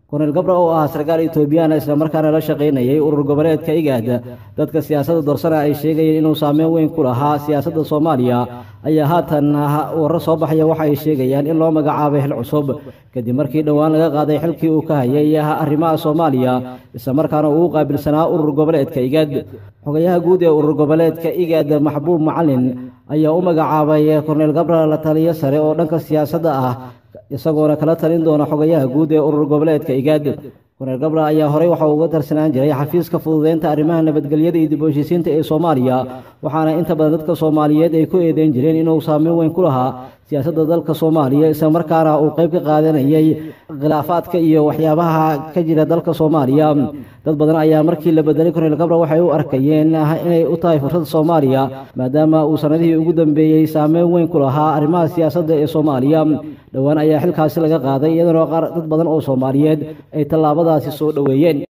Korneyl Gabra oo ah sarkaal Etoobiyaan isla markaana la shaqaynayay urur goboleedka IGAD, dadka siyaasadda dorsana ay sheegayeen inuu saameyn weyn ku lahaa siyaasadda Soomaaliya, ayaa haatan warar soo baxaya waxa ay sheegayaan in loo magacaabay xil cusub kadib markii dhowaan laga qaaday xilkii uu ka hayay arrimaha Soomaaliya, isla markaana uu u qaabilsanaa urur goboleedka IGAD. Xogayaha guud ee urur goboleedka IGAD, Maxbuub Macalin, ayaa u magacaabay Korneyl Gabra la taliyo sare oo dhanka siyaasadda ah, isagoona kala talin doona xogayaha guud ee urur goboleedka IGAD. Korneyl Gabra ayaa horey waxa uga tarsanaan jiray xafiiska fududeynta arrimaha nabadgelyada iyo dib u heshiisiinta ee Soomaaliya, waxaana inta badan dadka Soomaaliyeed ay ku eedeyn jireen inuu saameyn weyn ku lahaa siyaasadda dalka Soomaaliya, isla markaana uu qayb ka qaadanayay khilaafaadka iyo waxyaabaha ka jira dalka Soomaaliya. Dad badan ayaa markii la bedelay Korneyl Gabra waxay u arkayeen inay u tahay fursad Soomaaliya, maadaama uu sanadihii ugu dambeeyey saameyn weyn ku lahaa arrimaha siyaasadda ee Soomaaliya. Dhowaan ayaa xilkaasi laga qaaday, iyadana qaar dad badan oo Soomaaliyeed ay tallaabadaasi soo dhoweeyeen.